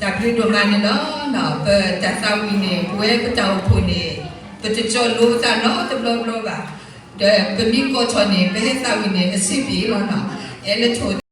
တၢ်ဘျုးဒိၣ်မးန့ၣ်လီၤ. ပတၢ်သးဝံၣ်န့ၣ် ပဝဲပတၢ်အိၣ်ဖှိၣ်န့ၣ် ပတကၠီလိသးနီတဘျီဘျီဘၣ်. ဒီးပမ့ၢ်ကိးထီၣ်န့ၣ် ပဟဲသးဝံၣ်န့ၣ် အဆံးပ့ၤလီၤနီၤ. အဲလၢထိၣ်